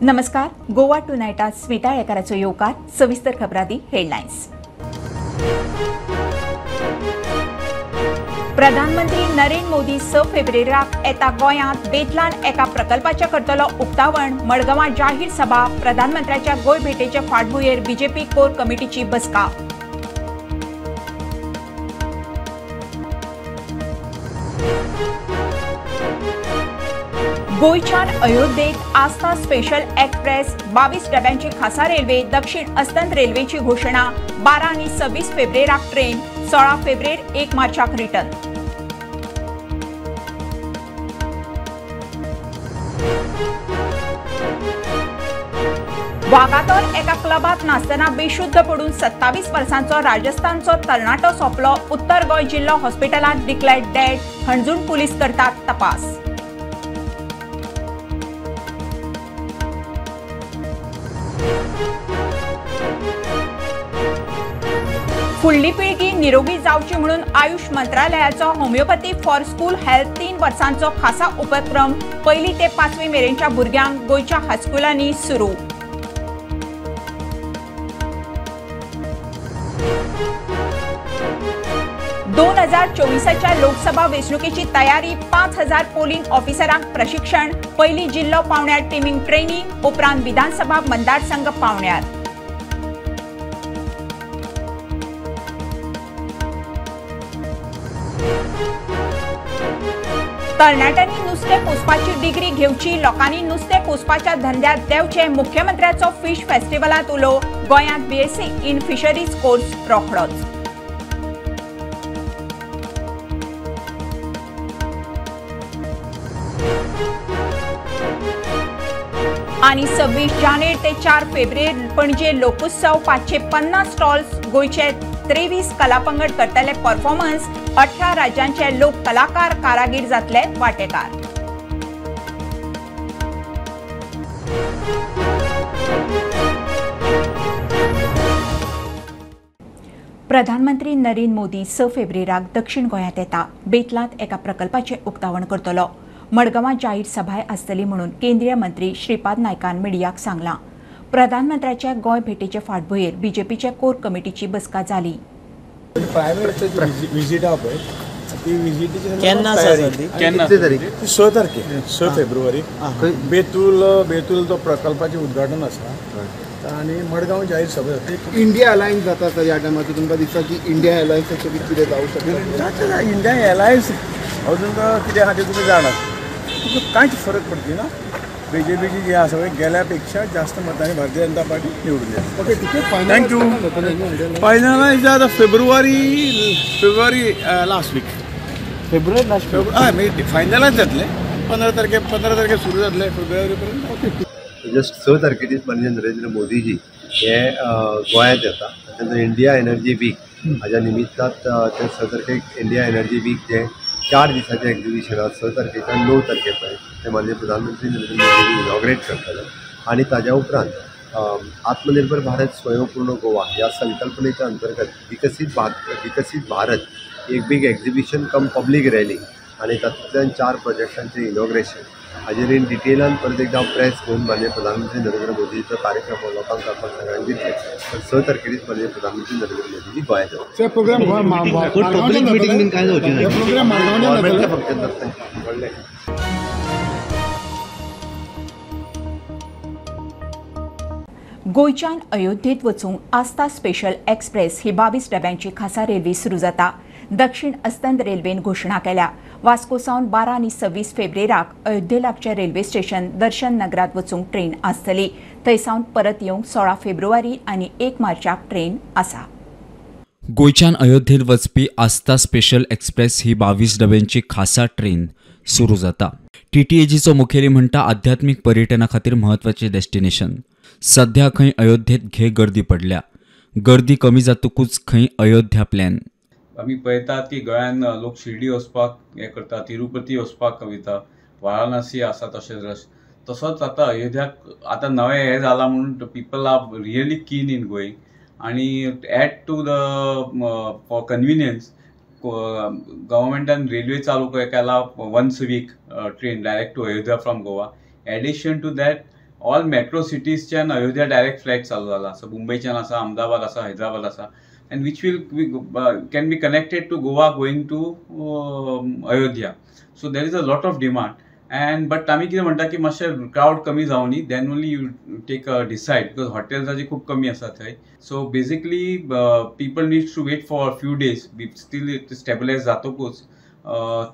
नमस्कार, गोवा टू नायटात स्मिता येकाराचो येवकार. सविस्तर खबरादी हेडलायन्स. प्रधानमंत्री नरेंद्र मोदी 6 फेब्रुवारीक येता गोंयांत. बेतलान एका प्रकल्पाचें करतलो उक्तावण. मडगांवां जाहीर सभा. प्रधानमंत्र्याच्या गोंय भेटेचे फाटभुंयेर बीजेपी कोर कमिटीची बसका. गोंयच्यान अयोध्येत आस्था स्पेशल एक्सप्रेस 22 डब्यांची खासा रेल्वे. दक्षिण अस्तंत रेल्वेची घोशणा. 12 आनी 26 फेब्रुवारीक ट्रेन, 16 फेब्रुवारी 1 मार्चाक रिटर्न. वागातोर एका क्लबात नाचतना बेशुद्ध पडून 27 वर्सांचो राजस्थानचो तरणाटो सोंपलो. उत्तर गोंय जिल्लो हॉस्पिटलांत डिक्लेअर्ड डेड. हणजूण पुलीस करतात तपास. फुडली पिळगी निरोगी जावची म्हणून आयुष मंत्रालयाचो होमिओपॅथी फॉर स्कूल हेल्थ 3 वर्सांचो खासा उपक्रम 1 ते 5वी मेरेनच्या भुरग्यांक गोंयच्या हायस्कुलांनी सुरू. दोन 2024च्या लोकसभा वेंचणुकेची तयारी. 5000 पोलिंग ऑफिसरांक प्रशिक्षण. पयली जिल्लो पावण्यार टिमींग ट्रेनिंग, उपरांत विधानसभा मतदारसंघ पावण्यार. तरणाट्यांनी नुस्तें पोसपाची डिग्री घेवची, लोकांनी नुस्तें पोसपाच्या धंद्यात देंवचें. मुख्यमंत्र्याचो फिश फेस्टिवलांत उलो. गोंयांत बीएससी इन फिशरीज कोर्स रोखडोच. आनी 26 जानेर ते 4 फेब्रुवारी पणजे लोकोत्सव. 550 स्टॉल्स. गोंयचे 23 कलापंगड करतले परफॉर्मन्स. 18 राज्यांचे लोक कलाकार कारागीर जातले वांटेकार. प्रधानमंत्री नरेंद्र मोदी 6 फेब्रुवारीक दक्षिण गोंयांत येता. बेतलांत एका प्रकल्पाचें उक्तावण करतलो. मडगांवां जाहीर सभाय आसतली म्हणून केंद्रीय मंत्री श्रीपाद नायकान मिडियाक सांगलां. प्रधानमंत्र्याच्या गोंय भेटेचे फाटभुंयेर बीजेपीच्या कोर कमिटीची बसका जाली. प्रायम मिनिस्टरची विजीट आहा पळय, ती विजिटीची केन्ना केन्ना 6 तारखेर 6 फेब्रुवारी बेतूल बेतूल तो प्रकल्पाचें उद्घाटन आसा आनी मडगांव जाहीर सभा जाता. इंडिया अलायन्स जाता सर ह्या टायमाचेर तुमकां दिसता की इंडिया अलायन्साचें बी कितें जावं शकता? इंडिया अलायन्स अजून कितें आहा तें तुमी जाणात, तुका कांयच फरक पडची ना. बीजेपीची जी आसा पळय गेल्या पेक्षा जास्त मतांनी भारतीय जनता पार्टी निवडून येता. Okay, ticket thank you. Finalise जाता फेब्रुवारी लास्ट वीक. फेब्रुवारी लास्ट हय, मागीर फायनलायज जातलें 15 तारखे 15 तारखे सुरू जातलें फेब्रुवारी पर्यंत. ओके, जस्ट 6 तारखेदीस माननीय नरेंद्र मोदीजी हे गोंयांत येता. तेन्ना इंडिया एनर्जी वीक हाज्या निमित्तान ते 6 तारखेक इंडिया एनर्जी वीक जें 4 दिसाचें एक्झिबिशन आसा 6 तारखेच्यान 9 तारखे पर्यंत ते माननीय प्रधानमंत्री नरेंद्र मोदीजी इनॉग्रेट करतले. आनी ताज्या उपरांत आत्मनिर्भर भारत स्वयंपूर्ण गोवा ह्या संकल्पनेच्या अंतर्गत विकसीत भारत एक big exhibition cum public rally आनी तातूंतल्यान 4 प्रोजेक्टांचें इनॉग्रेशन हाजेर इन डिटेलान परत एकदा प्रेस घेवन माननीय प्रधानमंत्री नरेंद्र मोदीचो कार्यक्रम लोकांक कळपाक सगळ्यांक दितले. तर 6 तारखे दीस माननीय प्रधानमंत्री नरेंद्र मोदीजी गोंयांत येता. प्रोग्राम फंक्शन जातलें व्हडलें. गोंयच्यान अयोध्येत वचूंक आस्था स्पेशल एक्सप्रेस ही 22 डब्यांची खासा रेल्वे सुरू जाता. दक्षिण अस्तंत रेल्वेन घोशणा केल्या. वास्को सावन 12 आनी 26 फेब्रुवारीक अयोध्ये लागच्या रेल्वे स्टेशन दर्शन नगरात वचूंक ट्रेन आसतली. थंय सावन परत येवंक 16 फेब्रुवारी आनी 1 मार्चाक ट्रेन आसा. गोंयच्यान अयोध्येत वचपी आस्था स्पेशल एक्सप्रेस ही 22 डब्यांची खासा ट्रेन सुरू जाता. टीटीएजीचो मुखेली म्हणटा आध्यात्मीक पर्यटना खातीर म्हत्वाचें डेस्टिनेशन. सध्या खंय अयोध्येत घे गर्दी पडल्या. गर्दी कमी जातकूच खंय अयोध्या प्लॅन. आमी पळयतात की गोंयान लोक शिर्डी वचपाक हें करता, तिरुपती वचपाक वयता, वाराणसी आसा तशेंच रश. तसोच आतां अयोध्याक आतां नवें हें जालां म्हणून people are really keen in going. आनी add to the for convenience गव्हर्मेंटान railway चालू केला once week train direct to Ayodhya from Goa. Addition to that all metro सिटीजच्यान अयोध्या डायरेक्ट फ्लायट चालू जाला. सो मुंबयच्यान आसा, अहमदाबाद आसा, हैदराबाद आसा, and which will can be connected to Goa going to Ayodhya. So there is a lot of demand. And but आमी कितें म्हणटा की मातशें क्रावड कमी जावनी, then only you take a decide, because हॉटेल्साची खूब कमी आसा थंय. So basically people needs to wait for few days, still it stabilise जातकूच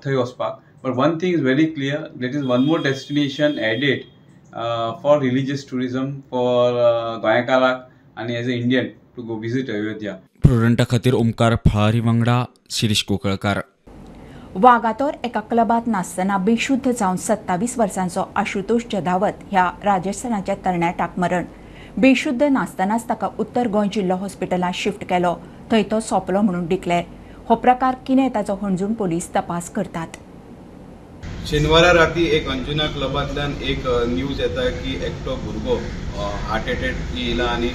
थंय वचपाक. But one thing is very clear, that is one more destination added for religious tourism for गोंयकाराक आनी as a Indian to go visit Ayodhya. प्रुडंटा खातीर ओमकार फळारी वांगडा शिरीष कुंकळकार. वागातोर एका क्लबांत नाचतना बेशुद्ध जावन 27 वर्सांचो आशुतोष जदावत ह्या राजस्थानाच्या तरणाट्याक मरण. बेशुद्ध नाचतनाच ताका उत्तर गोंय जिल्लो हॉस्पिटलांत शिफ्ट केलो, थंय तो सोंपलो म्हणून डिक्लेअर. हो प्रकार कितें ताचो हणजूण पोलीस तपास करतात. शेनवारा राती एक अंजुना क्लबांतल्यान एक न्यूज येता की एकटो भुरगो हार्ट एटॅक येयला आनी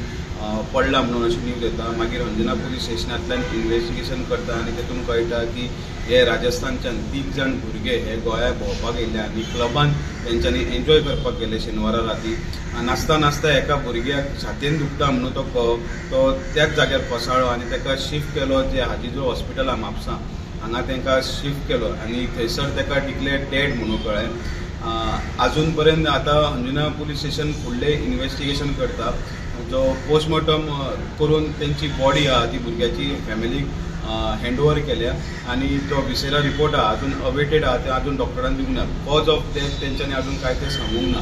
पडला म्हणून अशी न्यूज येता. मागीर अंजुना पुलीस स्टेशनांतल्यान इन्वेस्टिगेशन करता आनी तेतून कळटा की हे राजस्थानच्यान 3 जाण भुरगे हे गोंया भोंवपाक येयले आनी क्लबान तेंच्यांनी एन्जॉय करपाक गेले. शेनवारा राती नाचता नाचता एका भुरग्याक छातयेन दुखता म्हणून तो त्याच जाग्यार कोसळ्ळो आनी ताका शिफ्ट केलो जे हाजीजो हॉस्पिटल आहा म्हापसा हांगा तांकां शिफ्ट केलो आनी थंयसर ताका डिक्लेअर डेड म्हणून कळ्ळें. आजून पर्यंत आतां अंजुना पुलीस स्टेशन फुडलें इन्वेस्टिगेशन करता. जो पोस्टमॉर्टम करून तेंची बॉडी आहा ती भुरग्याची फॅमिलीक हँड ओवर केल्या आनी जो विसेरा रिपोर्ट आहा अजून अवेटेड आहा, ते अजून डॉक्टरान दिवंक ना. कॉज ऑफ डेथ तेंच्यांनी अजून कांय तें सांगूंक ना.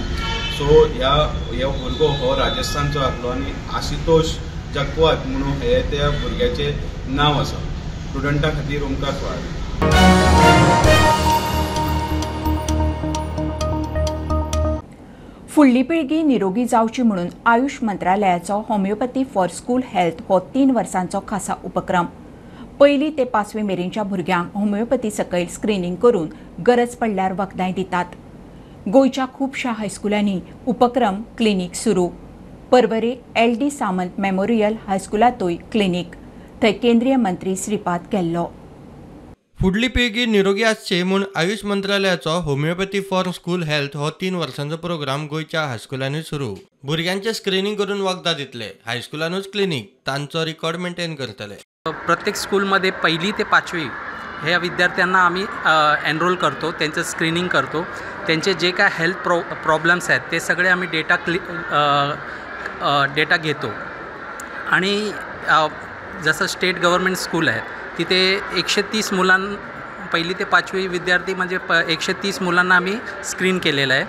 सो ह्या भुरगो हो राजस्थानचो आसलो आनी आशुतोष जगवात म्हणून हे त्या भुरग्याचें नांव आसा. स्टुडंटा खातीर ओमकार फळारी. फुडली पिळगी निरोगी जावची म्हणून आयुष मंत्रालयाचो होमिओपॅथी फॉर स्कूल हेल्थ हो 3 वर्सांचो खासा उपक्रम. पयली ते 5वी मेरेनच्या भुरग्यांक होमिओपॅथी सकयल स्क्रिनींग करून गरज पडल्यार वखदांय दितात. गोंयच्या खुबश्या हायस्कुलांनी उपक्रम क्लिनीक सुरू. पर्वरे LD Samant memorial हायस्कुलांतूय क्लिनीक, थंय केंद्रीय मंत्री श्रीपाद गेल्लो. फुडली पिळगी निरोगी आसची म्हूण आयुष मंत्रालयाचो होमिओपॅथी फॉर स्कूल हेल्थ हो 3 वर्सांचो प्रोग्राम गोंयच्या हायस्कुलांनी सुरू. भुरग्यांचे स्क्रिनींग करून वखदां दितले, हायस्कुलानूच क्लिनीक, तांचो रिकॉर्ड मेंटेन करतले. प्रत्येक स्कूलमध्ये 1ली ते 5वी ह्या विद्यार्थ्यांना आम्ही एनरोल करतो, त्यांचं स्क्रीनिंग करतो, त्यांचे जे काय हेल्थ प्रॉब्लेम्स आहेत ते सगळे आम्ही डेटा घेतो. आणि जसं स्टेट गव्हर्नमेंट स्कूल आहे तिथे 130 मुलां 1ली ते 5वी विद्यार्थी म्हणजे 130 मुलांना आम्ही स्क्रीन केलेलं आहे.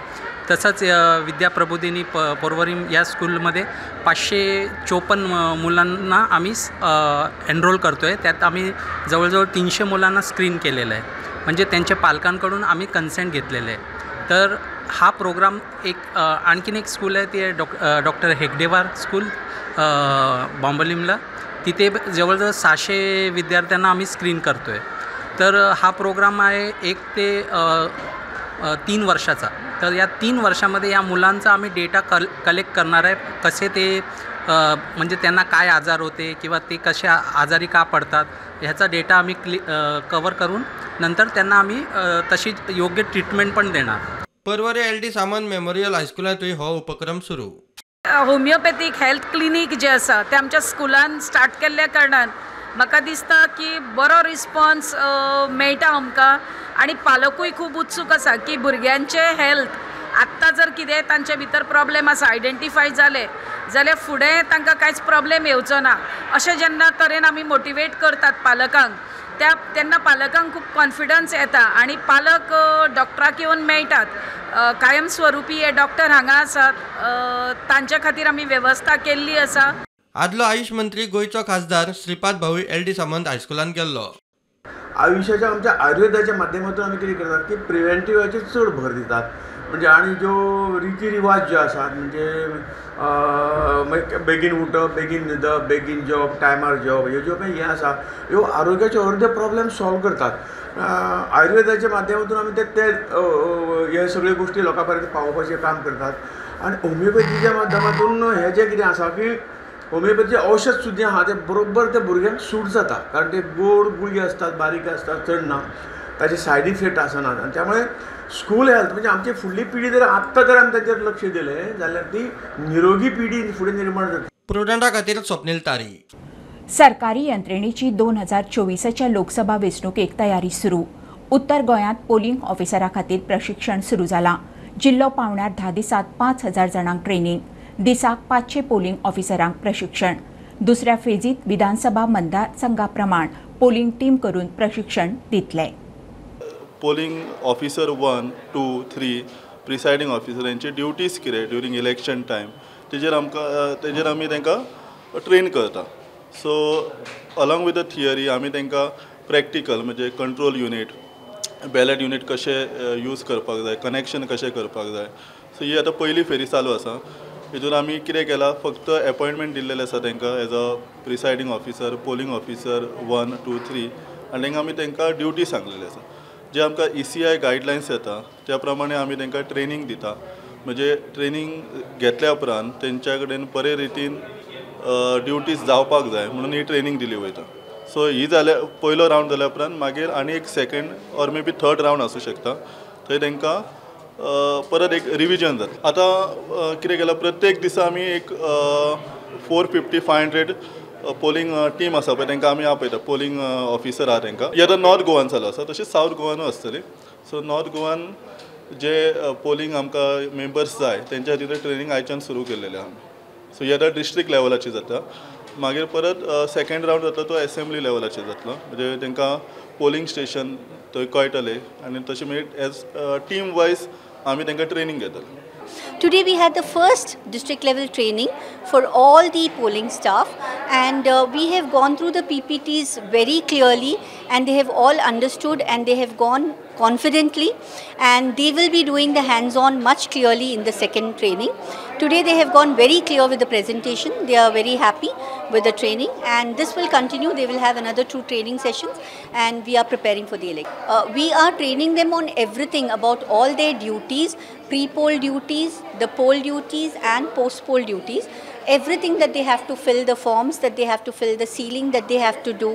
तसंच विद्याप्रबोधिनी पोरवरीम या स्कूलमध्ये 554 मुलांना आम्ही एनरोल करतो आहे. त्यात आम्ही जवळजवळ 300 मुलांना स्क्रीन केलेलं आहे, म्हणजे त्यांच्या पालकांकडून आम्ही कन्सेंट घेतलेलं आहे. तर हा प्रोग्राम एक आणखीन एक स्कूल आहे ते डॉक्टर हेगडेवार स्कूल बांबोलिमला, तिथे जवळजवळ 600 विद्यार्थ्यांना आम्ही स्क्रीन करतो आहे. तर हा प्रोग्राम आहे 1 ते 3 वर्षाचा. तर या 3 वर्षामध्ये या मुलांचा आम्ही डेटा कलेक्ट करणार आहे, कसे ते म्हणजे त्यांना काय आजार होते किंवा ते कसे आजारी का पडतात ह्याचा डेटा आम्ही कवर करून नंतर त्यांना आम्ही तशी योग्य ट्रीटमेंट पण देणार. पर्वरे LD Samant memorial हायस्कुलांतूय हो उपक्रम सुरू. होमिओपॅथीक हेल्थ क्लिनीक जे आसा ते आमच्या स्कुलान स्टार्ट केल्ल्या कारणान म्हाका दिसता की बरो रिस्पॉन्स मेळटा आमकां आनी पालकूय खूब उत्सूक आसा की भुरग्यांचे हेल्थ आत्तां जर कितें तांचे भितर प्रॉब्लेम आसा आयडेंटिफाय जाले जाल्यार फुडें तांकां कांयच प्रॉब्लेम येवचो ना. अशें जेन्ना तरेन आमी मोटिवेट करतात पालकांक तेन्ना पालकांक खूब कॉन्फिडन्स येता आनी पालक डॉक्टराक येवन मेळटात. कायमस्वरूपी हे डॉक्टर हांगा आसात, तांच्या खातीर आमी वेवस्था केल्ली आसा. आदलो आयुष मंत्री गोंयचो खासदार श्रीपाद भाऊ LD Samant हायस्कुलांत गेल्लो. आयुष्याच्या आमच्या आयुर्वेदाच्या माध्यमातून आमी कितें करतात की प्रिवेंटिवाचेर चड भर दितात, म्हणजे आनी ज्यो रिती रिवाज जे आसात म्हणजे बेगीन उठप, बेगीन न्हिदप, बेगीन जेवप, टायमार जेवप, ह्यो ज्यो पळय हें आसा ह्यो आरोग्याचे अर्दे प्रॉब्लेम सॉल्व करतात. आयुर्वेदाच्या माध्यमातून आमी ते हे सगळ्यो गोश्टी लोकां पर्यंत पावोवपाचें काम करतात. आनी होमिओपॅथीच्या माध्यमातून हें जें कितें आसा की होमिओपॅथीचें औषध सुद्दां आहा तें बरोबर त्या भुरग्यांक सूट जाता, कारण ते गोड गुळी आसतात, बारीक आसतात, चड ना. ताचे सायड इफेक्ट आसनात. आनी त्यामुळे स्कूल हेल्थ म्हणजे आमची फुडली पिढी जर आत्तां जर आमी ताचेर लक्ष दिलें जाल्यार ती निरोगी पिढी फुडें निर्माण जातली. प्रुडंटा खातीर स्वप्नील तारी. सरकारी यंत्रणेची 2024च्या लोकसभा वेंचणुकेक तयारी सुरू. उत्तर गोंयांत पोलिंग ऑफिसरा खातीर प्रशिक्षण सुरू जालां. जिल्लो पावण्यार 10 दिसांत 5000 जाणांक ट्रेनिंग, दिसाक 500 पोलिंग ऑफिसरांक प्रशिक्षण. दुसऱ्या फेजीत विधानसभा मतदारसंघा प्रमाण पोलिंग टीम करून प्रशिक्षण दितले. Polling officer 1, 2, 3 presiding officer यांची ड्युटीज कितें ड्युरींग इलेक्शन टायम तेजेर आमकां तेजेर आमी तांकां ट्रेन करता. So along with the theory आमी तांकां प्रॅक्टिकल म्हणजे कंट्रोल युनीट, बॅलट युनीट कशें यूज करपाक जाय, कनेक्शन कशें करपाक जाय. सो ही आतां पयली फेरी चालू आसा. हितून आमी कितें केलां, फक्त एपॉयंटमेंट दिल्लेलें आसा तांकां as a presiding officer, polling officer 1, 2, 3 आनी तांकां आमी तांकां ड्युटी सांगलेली आसा. जे आमकां ECI guidelines येता त्या प्रमाणे आमी तांकां ट्रेनींग दिता. म्हणजे ट्रेनींग घेतल्या उपरांत तेंच्या कडेन बरे रितीन ड्युटीज जावपाक जाय म्हणून ही ट्रेनींग दिली वयता. सो ही जाल्या पयलो रावंड जाल्या उपरांत मागीर आनी एक second or may be third round आसूं शकता. थंय तांकां परत एक रिविजन जाता. आतां कितें केलां, प्रत्येक दिसा आमी एक 450, 500 पोलिंग टीम आसा पळय तांकां आमी आपयता. पोलिंग ऑफिसर आहा तांकां. ही आतां नॉर्थ गोवान चालू आसा, तशेंच सावथ गोवानूय आसतली. सो नॉर्थ गोवान जे पोलिंग आमकां मेंबर्स जाय तेंच्या खातीर ट्रेनींग आयच्यान सुरू केल्लेलें आहा. सो ही आतां डिस्ट्रिक्ट लेवलाची जाता. मागीर परत सेकेंड रावंड जाता तो एसेंब्ली लेवलाचेर जातलो. म्हणजे तांकां पोलिंग स्टेशन थंय कळटलें आनी तशें मागीर एज टीम वायज आमी तांकां ट्रेनींग घेतले. Today we had the first district level training for all the polling staff, and we have gone through the PPTs very clearly, and they have all understood and they have gone confidently, and they will be doing the hands-on much clearly in the second training. Today they have gone very clear with the presentation. They are very happy with the training, and this will continue. They will have another 2 training sessions, and we are preparing for the election. We are training them on everything about all their duties, pre-poll duties, the poll duties and post-poll duties. Everything that they have to fill, the forms that they have to fill, the sealing that they have to do,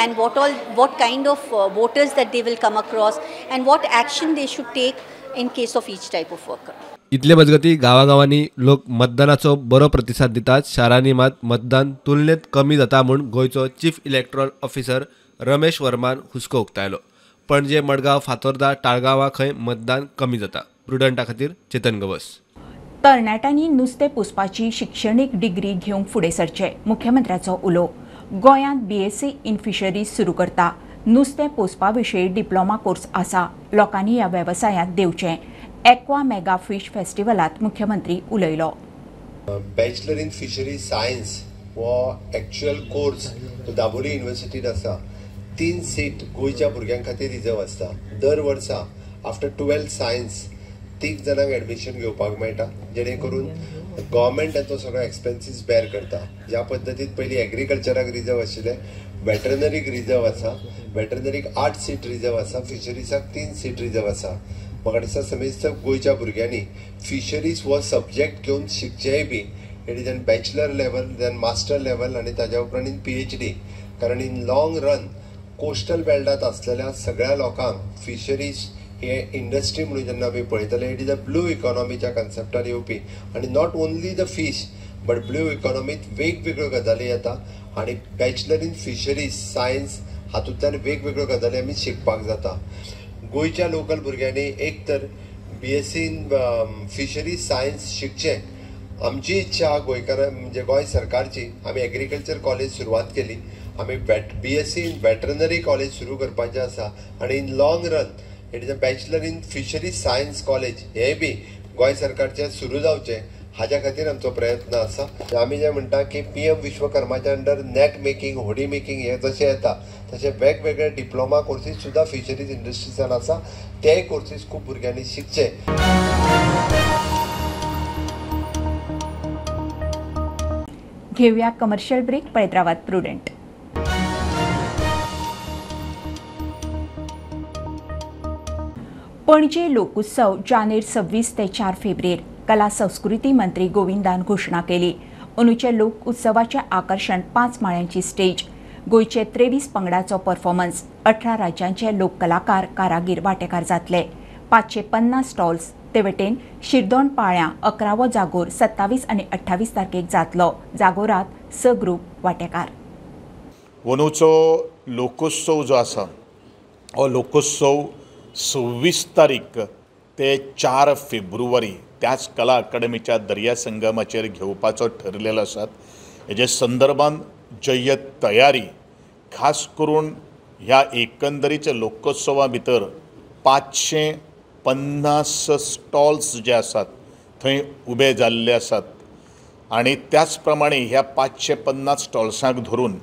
and what kind of voters that they will come across, and what action they should take in case of each type of worker. इतले मजगती गांवागांवांनी लोक मतदानाचो बरो प्रतिसाद दितात. शारांनी मात मतदान तुलनेत कमी जाता म्हूण गोंयचो चीफ इलेक्ट्रॉल ऑफिसर रमेश वर्मान हुस्को उक्तायलो. पणजे, मडगांव, फातोर्दा, ताळगांवां खंय मतदान कमी जाता. प्रुडंटा खातीर चेतन गवस. तरणाट्यांनी नुस्तें पोसपाची शिक्षणीक डिग्री घेवंक फुडें सरचें, मुख्यमंत्र्याचो उलो. गोंयांत BSc in fisheries सुरू करता. नुस्तें पोसपा विशीं डिप्लोमा कोर्स आसा. लोकांनी ह्या वेवसायांत देंवचें. एक्वा मेगा फिश फेस्टिवलांत मुख्यमंत्री उलयलो. बॅचलर इन फिशरीज सायन्स हो एक्चुअल कोर्स तो दाबोली युनिवर्सिटीत आसा. 3 सीट गोंयच्या भुरग्यां खातीर रिजर्व आसता. दर वर्सा आफ्टर 12th science 3 जाणांक एडमिशन घेवपाक मेळटा, जेणे करून गव्हर्मेंट तांचो सगळो एक्सपेन्सीस बेर करता. ज्या पद्दतीन पयलीं एग्रीकल्चराक रिजर्व आशिल्लें, वेटरनरीक रिजर्व आसा, वेटरनरीक 8 सीट रिजर्व आसा, फिशरीजाक 3 सीट रिजर्व आसा. म्हाका दिसता समेस्त गोंयच्या भुरग्यांनी फिशरीज हो सब्जेक्ट घेवन शिकचेंय बी. It is an bachelor level, then master level आनी ताज्या उपरांत इन PhD. कारण इन लॉंग रन कोस्टल बेल्टांत आसलेल्या सगळ्या लोकांक फिशरीज हे इंडस्ट्री म्हणून जेन्ना आमी पळयतले, it is a blue इकॉनॉमीच्या कन्सेप्टार येवपी. आनी not only the fish but blue इकॉनॉमीत वेगवेगळ्यो गजाली येता आनी बॅचलर इन फिशरीज सायन्स हातूंतल्यान वेगवेगळ्यो गजाली आमी शिकपाक जाता. गोंयच्या लोकल भुरग्यांनी एक तर BSc in fisheries science शिकचें. आमची इच्छा गोंयकारां म्हणजे गोंय सरकारची, आमी एग्रीकल्चर कॉलेज सुरवात केली, आमी BSc in veterinary college सुरू करपाचें आसा आनी in long run it is a bachelor in fisheries science college हें बी गोंय सरकारचें सुरू जावचें हाज्या खातीर आमचो प्रयत्न आसा. आमी जें म्हणटा की PM विश्वकर्माच्या अंडर नेट मेकिंग, होडी मेकिंग हें जशें येता तशें वेगवेगळे डिप्लोमा कोर्सीस सुद्दां फिशरीज इंडस्ट्रीजान आसा. तेय कोर्सीस खूब भुरग्यांनी शिकचे. घेऊया कमर्शियल ब्रेक. पळयत रावात प्रुडंट. पणजे लोकोत्सव जानेर 26 ते 4 फेब्रेर. कला संस्कृती मंत्री गोविंदान घोषणा केली. अंदूचे लोक उत्सवाचे आकर्षण 5 माळ्यांची स्टेज. गोंयचे 23 पंगडाचो परफॉर्मन्स, 18 राज्यांचे लोककलाकार कारागीर वांटेकार जातले. 550 स्टॉल्स. ते वटेन शिरदोन पाळ्यां 11वो जागोर 27 आनी 28 तारखेक जातलो. जागोरात 6 ग्रुप वांटेकार. अंदूचो लोकोत्सव जो आसा हो लोकोत्सव 26 तारीख ते 4 फेब्रुवारी त्याच कला अकादमीच्या दर्या संगमाचेर घेवपाचो ठरलेलो आसा. हेजे संदर्भान जय्यत तयारी खास करून ह्या एकंदरीच्या लोकोत्सवा भितर 550 स्टॉल्स जे आसात थंय उबे जाल्ले आसात आनी त्याच प्रमाणे ह्या 550 स्टॉल्सांक धरून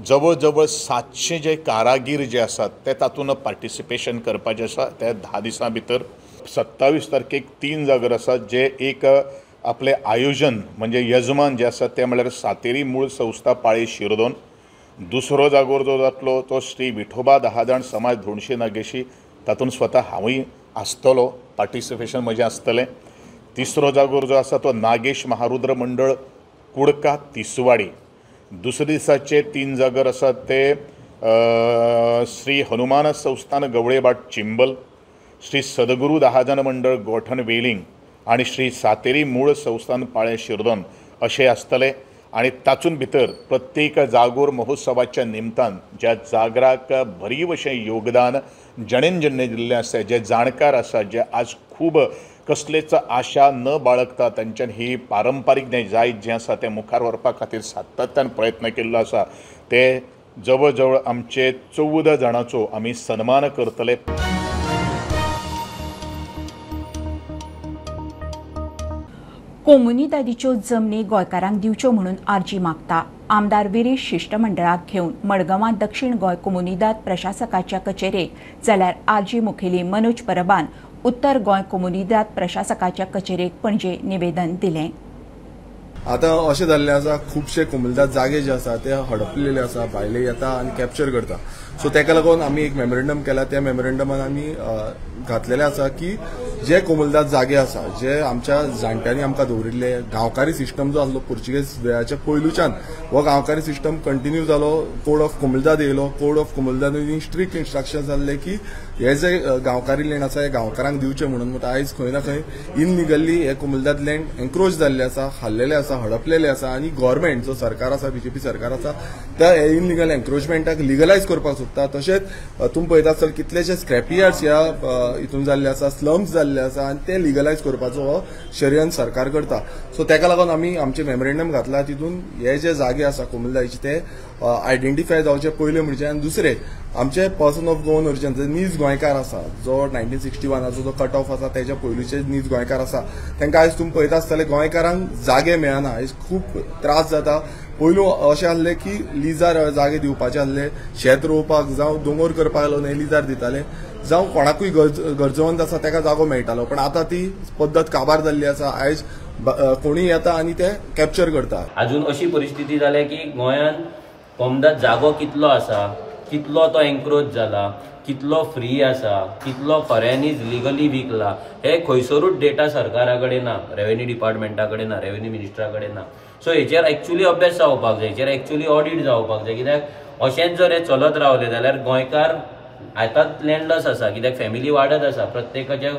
जवळ जवळ 700 जे कारागीर जे आसात ते तातूंत पार्टिसिपेशन करपाचें आसा. त्या 10 दिसां भितर 27 तारखेक 3 जागर आसात जे एक आपलें आयोजन म्हणजे यजमान जे आसा ते म्हळ्यार सातेरी मूळ संस्था पाळी शिरदोन. दुसरो जागोर जो जातलो तो श्री विठोबा दहाजाण समाज धोणशी नागेशी, तातूंत स्वता हांवूय आसतलो, पार्टिसिपेशन म्हजें आसतलें. तिसरो जागोर जो आसा तो नागेश महारुद्र मंडळ कुडका तिसवाडी. दुसरे दिसाचे 3 जागर आसात ते श्री हनुमान संस्थान गवळेबाट चिंबल, श्री सदगुरू दहाजन मंडळ गोठण वेलिंग आनी श्री सातेरी मूळ संस्थान पाळें शिरदोन अशें आसतलें. आनी तातूंत भितर प्रत्येक जागोर महोत्सवाच्या निमतान ज्या जागराक भरीव अशें योगदान जणेन जणें दिल्लें आसा, जे जाणकार आसा, जे आज खूब कसलेच आशा न बाळगता तांच्यान ही पारंपारीक जें जायत जें आसा तें मुखार व्हरपा खातीर सातत्यान प्रयत्न केल्लो आसा, ते जवळ जवळ आमचे 14 जाणांचो आमी सन्मान करतले. कोमुनिदादीच्यो जमनी गोंयकारांक दिवच्यो म्हणून आरजी मागता. आमदार विरीश शिश्टमंडळाक घेवन मडगांवां दक्षिण गोंय कोमुनिदाद प्रशासकाच्या कचेरेक जाल्यार आरजी मुखेली मनोज परबान उत्तर गोंय कोमुनिदाद प्रशासकाच्या कचेरेक पणजे निवेदन दिलें. आतां अशें जाल्लें आसा, खुबशे कोमुनिदाद जागे जे आसा ते हडपलेले आसा, भायले येता आनी कॅप्चर करता. सो ताका लागून आमी एक मेमोरेंडम केला. त्या मेमोरेंडमान आमी घातलेलें आसा की जे कोमुनिदाद जागे आसा जे आमच्या जाणट्यांनी आमकां दवरिल्ले, गांवकारी सिस्टम जो आसलो पुर्तुगेज वेळाच्या पयलूच्यान हो गांवकारी सिस्टम कंटिन्यू जालो. कोड ऑफ कोमुनिदाद येयलो, code of comunidade strict instruction जाल्ले की हे जे गांवकारी लँड आसा हे गांवकारांक दिवचे म्हणून. म्हणटा आयज खंय ना खंय इनलिगली हे कोमुनिदाद लँड एन्क्रोच जाल्ले आसा, खाल्लेले आसा, हडपलेले आसा आनी गव्हर्मेंट जो सरकार आसा, बीजेपी सरकार आसा, त्या इनलिगल एन्क्रोचमेंटाक लिगलायज करपाक सोदता. तशेंच तुमी पळयता आसतले कितलेशे स्क्रॅप यार्ड्स ह्या हितून जाल्ले आसा, स्लम्स जाल्ले आसा आनी ते लिगलायज करपाचो हो शर्यन सरकार करता. सो ताका लागून आमी आमचें मेमोरेंडम घातला, तितून हे जे जागे आसा कोमुनिदादीचे ते आयडेंटिफाय जावचे पयले म्हणजे, आनी दुसरे आमचे पर्सन ऑफ गोवन ओरिजन जे नीज गोंयकार आसा, जो 1961 जो कट ऑफ आसा तेच्या पयलूचे नीज गोंयकार आसा, तांकां आयज तुमी पळयता आसतले गोंयकारांक जागे मेळना, आयज खूब त्रास जाता. पयलू अशें आसलें की लिजार जागे दिवपाचे आसले, शेत रोवपाक जावं दोंगोर करपाक लागून हे लिजार दिताले, जावं कोणाकूय गरजवंत आसा ताका जागो मेळटालो. पण आतां ती पद्दत काबार जाल्ली आसा. आयज कोणूय येता आनी ते कॅप्चर करता. अजून अशी परिस्थिती जाल्या की गोंयांत कोमदाद जागो कितलो आसा, कितलो तो एन्क्रोच जाला, कितलो फ्री आसा, कितलो खऱ्यांनीच लिगली विकला, हे खंयसरूच डेटा सरकारा कडेन ना, रेवेन्यू डिपार्टमेंटा कडेन ना, रेवेन्यू मिनिस्टरा कडेन ना. सो हेचेर एक्चुअली अभ्यास जावपाक जाय, हेचेर एक्चुअली ऑडिट जावपाक जाय. कित्याक अशेंच जर हें चलत रावलें जाल्यार गोंयकार आतांच लँडलस आसा, कित्याक फॅमिली वाडत आसा, प्रत्येकाच्या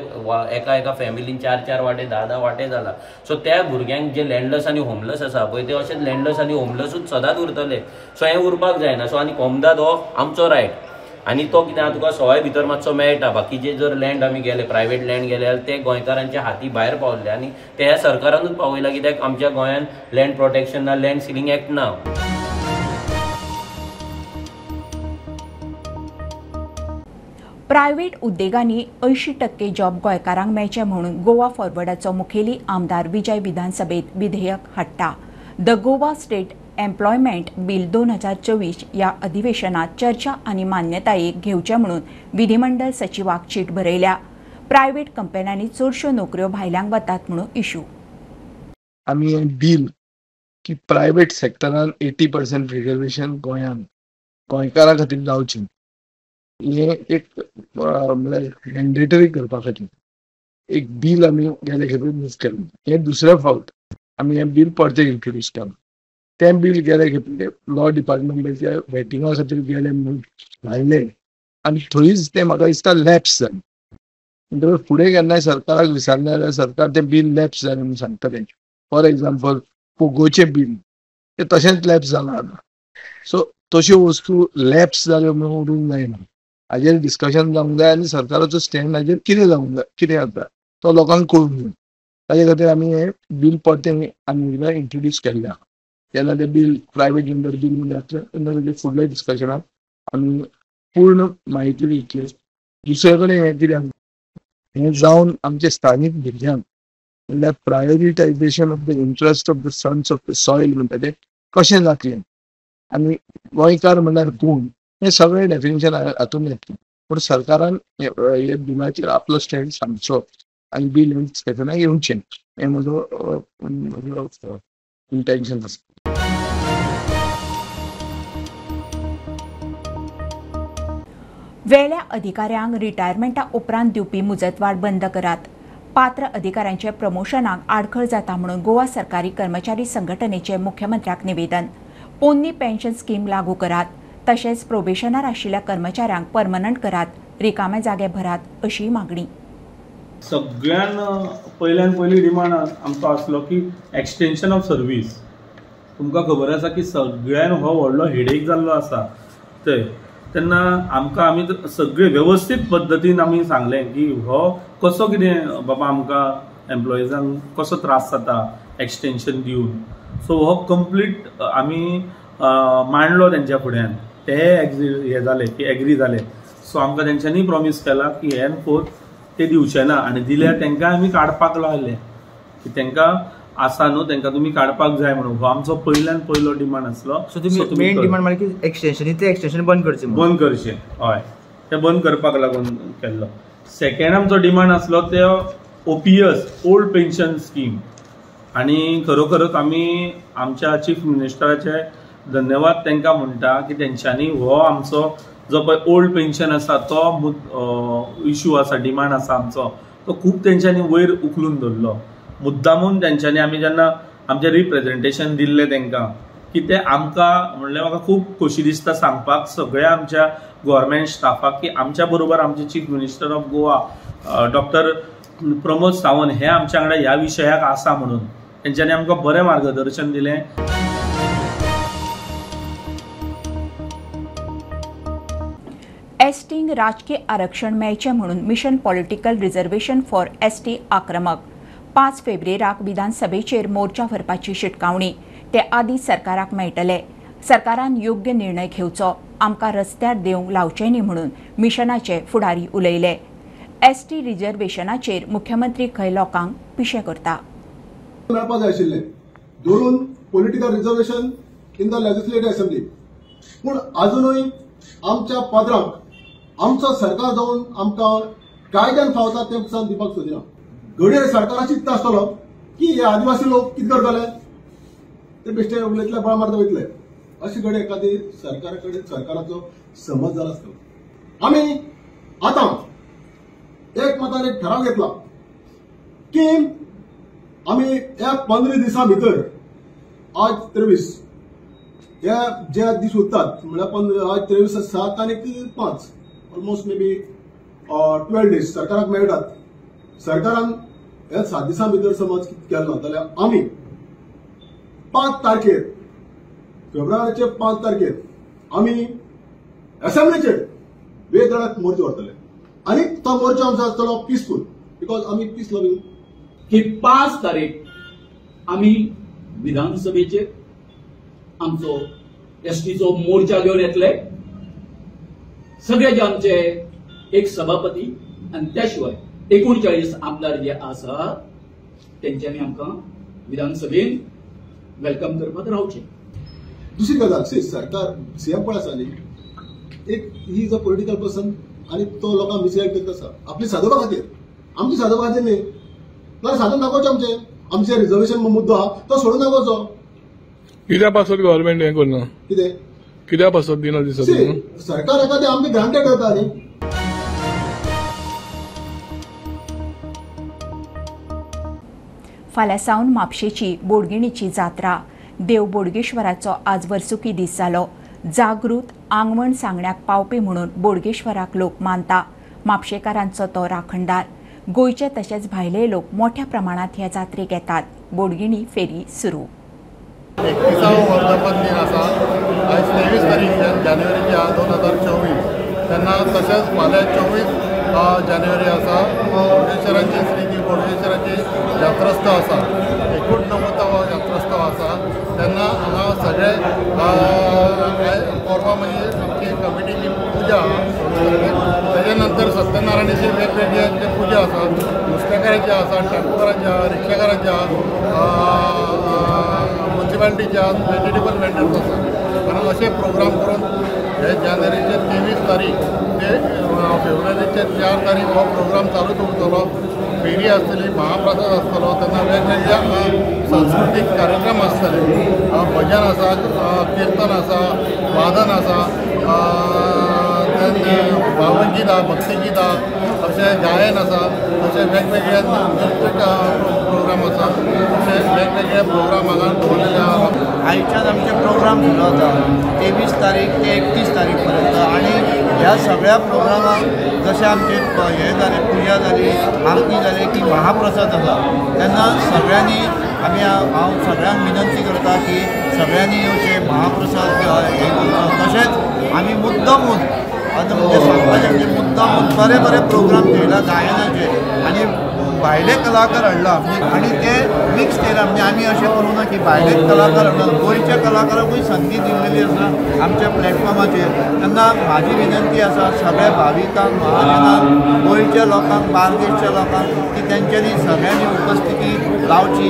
एका एका फॅमिलीन 4-4 वांटे 10-10 वांटे जाला. सो त्या भुरग्यांक जे लँडलस आनी होमलस आसा पळय ते अशेंच लँडलस आनी होमलसूच सदांच उरतले. सो हें उरपाक जायना. सो आनी कोमदाद हो आमचो रायट आनी तो कितें आहा तुका सवाय भितर मातसो मेळटा. बाकीचे जर लँड आमी गेले, प्रायवेट लँड गेले जाल्यार ते गोंयकारांच्या हाती भायर पावल्ले आनी ते ह्या सरकारानूच पावयला, कित्याक आमच्या गोंयांत लँड प्रोटेक्शन ना, लँड सिलिंग एक्ट ना. प्रायव्हेट उद्देगांनी 80% जॉब गोंयकारांक मेळचे म्हणून गोवा फॉरवर्डाचो मुखेली आमदार विजय विधानसभेत विधेयक हाडटा. The Goa state employment bill 2024 ह्या अधिवेशनात चर्चा आनी मान्यतायेक घेवचें म्हणून विधिमंडळ सचिवाक चीट बरयल्या. प्रायव्हेट कंपन्यांनी चडश्यो नोकऱ्यो भायल्यांक वतात म्हणून इशू. आमी हें बील की प्रायव्हेट सेक्टरान 80% रिजर्वेशन गोंयांत गोंयकारां खातीर जावचें, हें एक म्हणल्यार मॅन्डेटरी करपा खातीर एक बील आमी गेले खेपे मूव केलें. हें दुसऱ्या फावट आमी हें बील परतें इंट्रोड्यूस केलां. तें बील गेले खेपे लॉ डिपार्टमेंटाच्या वेटिंगा खातीर गेलें म्हणून घायलें आनी थंयच तें म्हाका दिसता लॅप्स जालें. म्हणटकच फुडें केन्नाय सरकाराक विचारलें जाल्यार सरकार तें बील लॅप्स जालें म्हणून सांगतलें. फॉर एग्जाम्पल पोगोचें बील तें तशेंच लॅप्स जालां आतां. सो तश्यो वस्तू लॅप्स जाल्यो म्हणून उरूंक जायना. हाजेर डिस्कशन जावंक जाय आनी सरकाराचो स्टँड हाजेर कितें जावंक जाय, कितें जाता तो लोकांक कळूंक जाय. ताजे खातीर आमी हें बील परतें आनी एकदां इंट्रोड्यूस केल्लें आहा. जेन्ना तें बील प्रायवेट मेंबर बील म्हणून जातलें तेन्ना तेजें फुडल्या डिस्कशनाक आमी पूर्ण म्हायती दितले. दुसरे कडेन हें कितें हें जावन आमचे स्थानीक भुरग्यांक म्हणल्यार prioritisation of the interest of the sons of the soil म्हणटा तें कशें जातलें आनी गोंयकार म्हणल्यार कोण हें सगळें डेफिनेशन हातूंत येतलें. पूण सरकारान हे बिलाचेर आपलो स्टँड सांगचो आनी बील डिस्कशनाक येवचें हें म्हजो म्हजो इंटेन्शन आसा. वेल्या अधिकाऱ्यांक रिटायरमेंटा उपरांत दिवपी मुजतवाड बंद करात. पात्र अधिकाऱ्यांचे प्रमोशनाक आडखळ जाता म्हणून गोवा सरकारी कर्मचारी संघटनेचे मुख्यमंत्र्याक निवेदन. पोन्नी पेन्शन स्कीम लागू करात, तशेंच प्रोबेशनार आशिल्ल्या कर्मचाऱ्यांक परमनंट करात, रिकामे जागे भरात अशी मागणी. सगळ्यान पयल्यान पयली डिमांड आमचो आसलो की एक्सटेन्शन ऑफ सर्वीस. तुमकां खबर आसा की सगळ्यान हो व्हडलो हेडेक जाल्लो आसा ते तेन्ना आमकां आमी सगळे वेवस्थीत पद्दतीन आमी सांगलें की हो कसो कितें बाबा आमकां एम्प्लॉइजांक कसो त्रास जाता एक्सटेन्शन दिवन. सो हो कंप्लीट आमी मांडलो तेंच्या फुड्यान, ते हे जाले की एग्री जाले. सो आमकां तेंच्यांनी प्रॉमीस केला की हेन फोर्थ ते दिवचे ना आनी दिल्यार तेंकां आमी काडपाक लायले की तेंकां आसा न्हू तेंकां तुमी काडपाक जाय म्हणून. हो आमचो पयल्यान पयलो डिमांड आसलो. सो तुमी मेन डिमांड म्हणल्यार की एक्सटेन्शन, इतलें एक्सटेन्शन बंद करचें, बंद करचें. हय, तें बंद करपाक लागून केल्लो. सेकंड आमचो डिमांड आसलो ते ओपीएस ओल्ड पेन्शन स्कीम. आनी खरोखरच आमी आमच्या चीफ मिनिस्टराचे धन्यवाद तांकां म्हणटा की तेंच्यांनी हो आमचो जो पळय ओल्ड पेन्शन आसा तो इशू आसा, डिमांड आसा आमचो, तो खूब तेंच्यांनी वयर उखलून धरलो. मुद्दामून तेंच्यांनी आमी जेन्ना आमचें रिप्रेजेंटेशन दिल्लें तांकां की ते आमकां म्हणल्यार म्हाका खूब खोशी दिसता सांगपाक सगळ्या आमच्या गव्हर्मेंट स्टाफाक की आमच्या बरोबर आमचे chief minister of Goa doctor Pramod Sawant हे आमच्या वांगडा ह्या विशयाक आसा म्हणून तेंच्यांनी आमकां बरें मार्गदर्शन दिलें. एसटींक राजकीय आरक्षण मेळचें म्हणून mission political reservation for ST आक्रमक. 5 फेब्रुवाराक विधानसभेचेर मोर्चा व्हरपाची शिटकावणी. ते आदी सरकाराक मेळटले. सरकारान योग्य निर्णय घेवचो, आमकां रस्त्यार देवंक लावचें न्ही म्हणून मिशनाचे फुडारी उलयले. एसटी रिजर्वेशनाचेर मुख्यमंत्री खंय लोकांक पिशें करता. मेळपाक जाय आशिल्लें धरून political reservation in the legislative assembly, पूण आजुनूय आमच्या पदराक आमचो सरकार जावन आमकां कायद्यान फावता तें सुद्दां दिवपाक सोदिना. घडये सरकारा चिंतता आसतलो की हे आदिवासी लोक कितें करतले, ते बेश्टे उलयतले, बळ मारता वयतले, अशें घडये एखादी सरकारा कडेन सरकाराचो समज जाला आसतलो. आमी आतां एक मतान एक ठराव घेतला की आमी ह्या 15 दिसां भितर, आज 23 ह्या जे दीस उरतात म्हणल्यार 15, आज 23, 7 आनी 5, ऑलमोस्ट मे बी 12 डेज सरकाराक मेळटात. सरकारान ह्या 7 दिसां भितर समज केलो ना जाल्यार आमी 5 तारखेर, फेब्रुवारीचे 5 तारखेर आमी असेंब्लीचेर वेगवेगळ्या मोर्चे व्हरतले आनी तो मोर्चो आमचो आसतलो पिसफूल, because आमी पीस लवींग. की 5 तारीख आमी विधानसभेचेर आमचो एसटीचो मोर्चा घेवन येतले. सगळे जे आमचे एक सभापती आनी त्या शिवाय 39 आमदार जे आसा तेंच्यांनी आमकां विधानसभेन welcome करपाक रावचें. दुसरी गजाल, सी सरकार सीएम पण आसा न्ही, एक he is a political person आनी तो लोकांक मिसगायड करता आसा आपली सादोवपा खातीर. आमची सादोवपा खातीर न्ही, नाल्यार सादोवन दाखोवचें आमचें आमचें रिजर्वेशन मुद्दो आहा तो सोडून दाखोवचो. कित्या पासत गव्हर्मेंट हें करना, कितें कित्या पासत दिना दिसता सरकार एखादें आमकां ग्रांटेड करता न्ही. फाल्यां सावन म्हापशेची बोडगिणीची जात्रा. देव बोडगेश्वराचो आज वर्सुकी दीस जालो. जागृत आंगवण सांगण्याक पावपी म्हणून बोडगेश्वराक लोक मानता. म्हापशेकारांचो तो राखणदार. गोंयचे तशेंच भायले लोक मोठ्या प्रमाणात ह्या जात्रेक येतात. बोडगिणी फेरी सुरू. 31वो वर्धापन दिन आसा. आयज 23 तारीख जानेवारीची आहा 2024. तेन्ना तशेंच फाल्यां 24 जानेवारी आसा. बोडगेश्वराची श्री बोडगेश्वराची जात्रोत्सव आसा. 89वो जात्रोत्सव आसा. तेन्ना हांगा सगळे परवा म्हणजे आमची कमिटीची पुजा आहा. तेजे नंतर सत्यनारायणाची वेगवेगळी पुजा आसा. नुस्तेकारांची आसा, टेम्पोकारांची आहा, रिक्षाकारांची आहा, म्युनिसिपालिटीचे आहा, वेजिटेबल वेंडर्स आसा. कारण अशे प्रोग्राम करून हे जानेवारीचे 23 तारीख ते फेब्रुवारीचे 4 तारीख हो प्रोग्राम चालूच उरतलो. फेरी आसतली, महाप्रसाद आसतलो. तेन्ना वेगवेगळे सांस्कृतीक कार्यक्रम आसतले. भजन आसा, किर्तन आसा, वादन आसा, भावगीत आहा, भक्तिगीत आहा, अशें गायन आसा, अशे वेगवेगळे नृत्य प्रोग्राम आसा. अशे वेगवेगळे प्रोग्राम हांगा दवरलेले आहा. आयच्यान आमचे प्रोग्राम सुरू जाता 23 तारीख ते 31 तारीख पर्यंत. आनी ह्या सगळ्या प्रोग्रामाक जशें आमचे हें जालें, पुजा जाली, आरती जाली की महाप्रसाद आसा. तेन्ना सगळ्यांनी आमी हांव सगळ्यांक विनंती करता की सगळ्यांनी येवचें, महाप्रसाद हें करचो. तशेंच आमी मुद्दामून आतां म्हणजे सांगपाचें म्हणजे मुद्दामून बरे बरे प्रोग्राम केला गायनाचे आनी भायले कलाकार हाडला आनी ते मिक्स केला. म्हणजे आमी अशें करूं ना की भायले कलाकार हाडला, गोंयच्या कलाकारांकूय संदी दिल्लेली आसा आमच्या प्लॅटफॉर्माचेर. तेन्ना म्हाजी विनंती आसा सगळ्या भाविकांक, महाजनांक, गोंयच्या लोकांक, बार्देशच्या लोकांक की तेंच्यांनी सगळ्यांनी उपस्थिती लावची.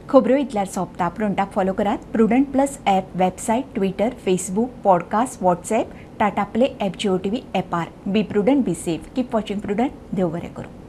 खबरो इतल्यार सोंपता. प्रुडंटाक फॉलो करात. Prudent plus app, website, Twitter, Facebook, podcast, WhatsApp, Tata play app, Jio TV ॲपार. Be prudent, be safe, keep watching Prudent. देव बरें करूं.